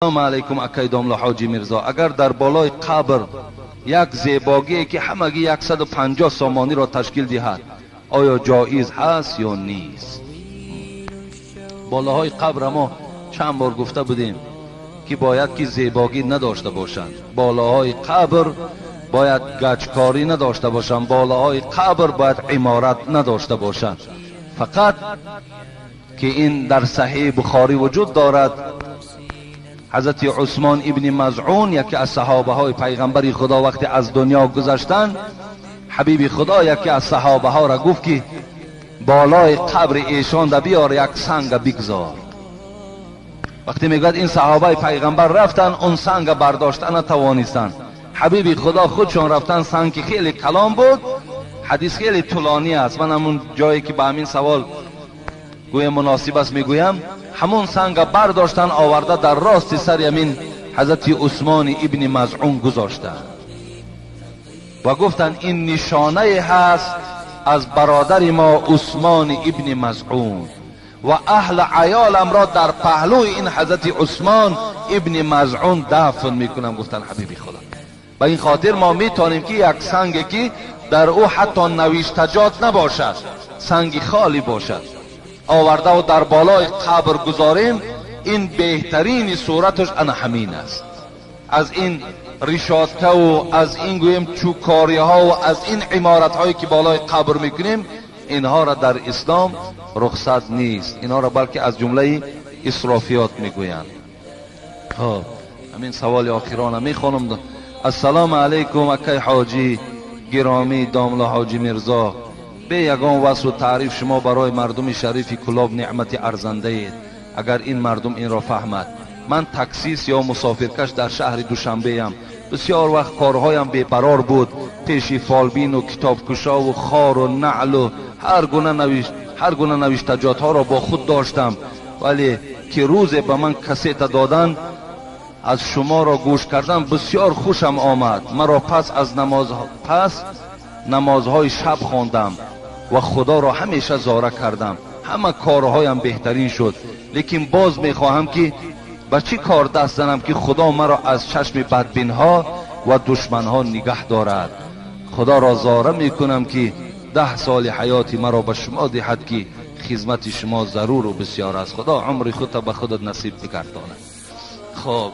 Ассалому алайкум, акай домла Ҳоҷи Мирзо. Агар дар болои қабр як зебогие ки ҳамагӣ 150 сомониро ташкил диҳад, оё ҷоиз ҳаст ё нест? Болоҳои қабр мо чанд бор гуфта будем, ки бояд ки зебогӣ надошта бошанд. Болоҳои қабр бояд гачкорӣ надошта бошанд. Болоҳои қабр бояд иморат надошта бошанд. Фақат ки ин дар Саҳеҳи Бухорӣ вуҷуд дорад. Ҳазрати Усмон ибни Мазъун, яке аз саҳобаҳои пайғамбари Худо, вақте аз дунё гузаштанд, ҳабиби Худо яке аз саҳобаҳоро гуфт, ки болои қабри эшонда биёр як санга бигзор. Вақте мегӯяд, ин саҳобаи пайғамбар рафтанд, он санга бардошта натавонистанд. Ҳабиби Худо худшон рафтанд, санг ки хеле калон буд. Ҳадис хеле тӯлонӣ аст, ман ҳамун ҷое ки ба ҳамин савол гӯям муносиб аст мегӯям. Ҳамун санга бардоштанд, оварда дар рости сари ҳамин ҳазрати Усмони ибни Мазъун гузоштанд ва гуфтанд, ин нишонае ҳаст аз бародари мо Усмони ибни Мазъун, ва аҳли аёламро дар паҳлӯи ин ҳазрати Усмон ибни Мазъун дафн мекунам, гуфтанд ҳабиби Худо. Ба ин хотир мо метавонем, ки як санге ки дар ӯ ҳатто навиштаҷот набошад, санги холӣ бошад, овардаву дар болои қабр гузорем. Ин беҳтарини сураташ ана ҳамин аст. Аз ин решоткаву аз ин гӯем чӯбкориҳову аз ин иморатҳое ки болои қабр мекунем, инҳоро дар ислом рухсат нест. Инҳоро балки аз ҷумлаи исрофиёт мегӯянд. Хоб, ҳамин саволи охирона мехонам. Ассалому алайкум, акай ҳоҷӣ гиромӣ домла Ҳоҷи Мирзо. Бе ягон васфу таъриф, шумо барои мардуми шарифи Кӯлоб неъмати арзандаед, агар ин мардум инро фаҳмад. Ман таксист ё мусофиркаш дар шаҳри Душанбеям. Бисёр вақт корҳоям бепарор буд. Пеши фолбину китобкушову хору наълу ҳар гуна навиштаҷотҳоро бо худ доштам, вале ки рӯзе ба ман касета доданд, аз шуморо гӯш кардан бисёр хушам омад. Маро пас аз намоз пас намозҳои шаб хондам ва Худоро ҳамеша зора кардам. Ҳама корҳоям беҳтарин шуд, лекин боз мехоҳам, ки ба чӣ кор даст занам, ки Худо маро аз чашми бадбинҳо ва душманҳо нигаҳ дорад. Худоро зора мекунам, ки 10 соли ҳаёти маро ба шумо диҳад, ки хизмати шумо заруру бисёр аст. Худо умри худта ба худат насиб бигардонад. Хоб,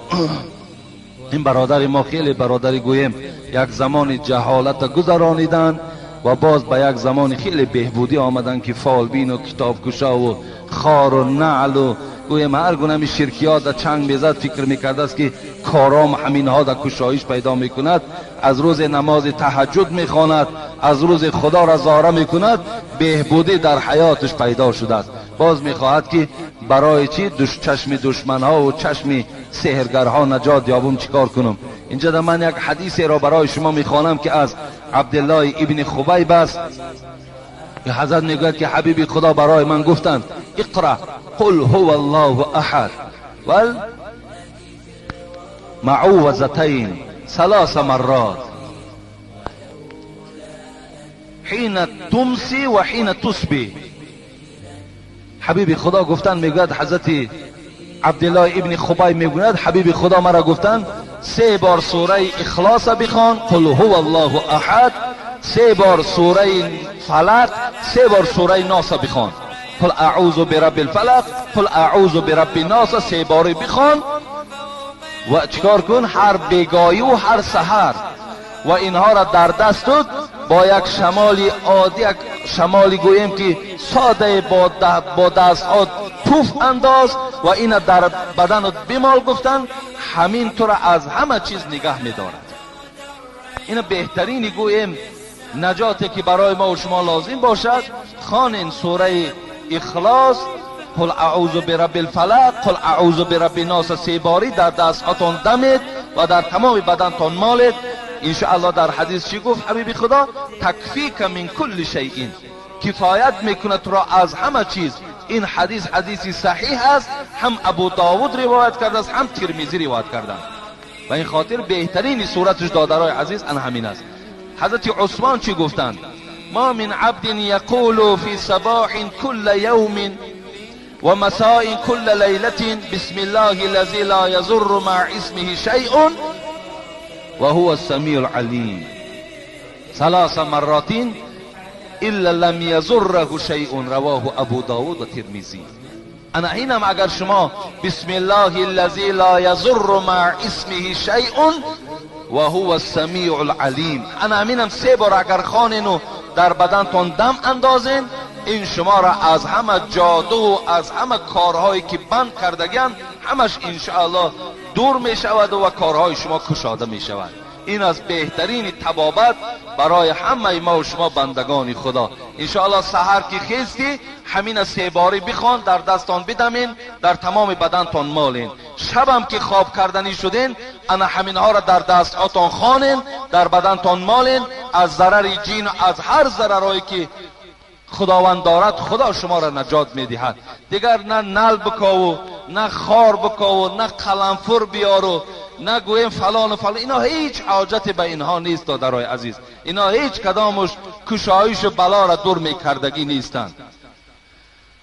ин бародари мо хеле бародари гӯем як замони ҷаҳолата гузарониданд ва боз ба як замони хеле беҳбудӣ омаданд, ки фолбину китобкушову хору наълу гӯем ҳар гуна ҳами ширкиёт да чанг мезад, фикр мекардааст, ки кором ҳаминҳо да кушоиш пайдо мекунад. Аз рӯзе намози таҳаҷҷуд мехонад, аз рӯзе Худоро зора мекунад, беҳбудӣ дар ҳаёташ пайдо шудааст. Боз мехоҳад, ки барои чӣ чашми душманҳову чашми сеҳргарҳо наҷот ёбум, чӣ кор кунам? Инҷа да ман як ҳадисеро барои шумо мехонам, ки аз Абдуллоҳи ибни Хубайб аст. Ҳазрат мегӯяд, ки ҳабиби Худо барои ман гуфтанд: «اقرأ قل هو الله أحد والمعوذتين ثلاث مرات حين تمسي وحين تصبح». Ҳабиби Худо гуфтанд, мегӯяд ҳазрати Абдуллоҳ ибни Хубайб, мегӯяд, ҳабиби Худо маро гуфтанд: се бор сураи Ихлоса бихон, قل هو الله أحد, се бор сураи Фалақ, се бор сураи Носа бихон, قل أعوذ برب الفلق، قل أعوذ برب الناس, се бори бихон ва чикор кун ҳар бегоҳӣ ҳар саҳар, ва инҳоро дар дастут бо як шамоли оддӣ, як шамоли гӯем ки содае, бо дастҳо туф андоз ва ина дар баданут бимол. Гуфтанд, ҳамин туро аз ҳама чиз нигаҳ медорад. Ина беҳтарини гӯем наҷоте ки барои мо шумо лозим бошад. Хонен сураи Ихлос, قل أعوذ برب الفلق، قل أعوذ برب الناس, себорӣ дар дастҳотон дамед ва дар тамоми бадантон молед. Иншоалло. Дар ҳадис чӣ гуфт ҳабиби Худо? تكفيك من كل شيء, кифоят мекунад туро аз ҳама чиз. Ин ҳадис ҳадиси саҳиҳ аст, ҳам Абу Довуд ривоят кардааст, ҳам Тирмизӣ ривоят карданд. Ба ин хотир беҳтарини сураташ, додарои азиз, ана ҳамин аст. Ҳазрати Усмон чӣ гуфтанд? ما من عبد يقول في صباح كل يوم ومساء كل ليلة بسم الله الذي لا يضر مع اسمه شيء وهو السميع العليم ثلاث مرات إلا لم يضره شيء. رواه أبو داود والترمذي. انا اینم اگر شما بسم الله الذي لا يضر مع اسمه شيء وهو السميع العليم، انا همینم 3 بار اگر خوانین و در بدنتون دم اندازین، این شما را از همه جادو و از همه کارهایی که بند کردگن همش انشاءالله دور می شود و کارهای شما کشاده می شود. این از بهترین طبابت برای همه ما و شما بندگان خدا. انشاءالله سحر که خیستی همین 3 باری بخوان، در دستان بدمین، در تمام بدنتان مالین. شبم که خواب کردنی شدین انا همینها را در دستاتان خوانین، در بدنتان مالین. از ضرر جین و از هر ضررهایی که خداوند دارد خدا شما را نجات میدهد. دیگر نه نل بکاو، نه خار بکاو، نه قلمفر بیارو، نه گویم فلان و فلان، اینا هیچ حاجت به اینها نیست دادرای عزیز. اینا هیچ کدامش کشایش و بلا را دور میکردگی نیستند.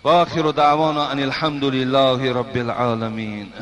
و آخر دعوانا ان الحمد لله رب العالمین.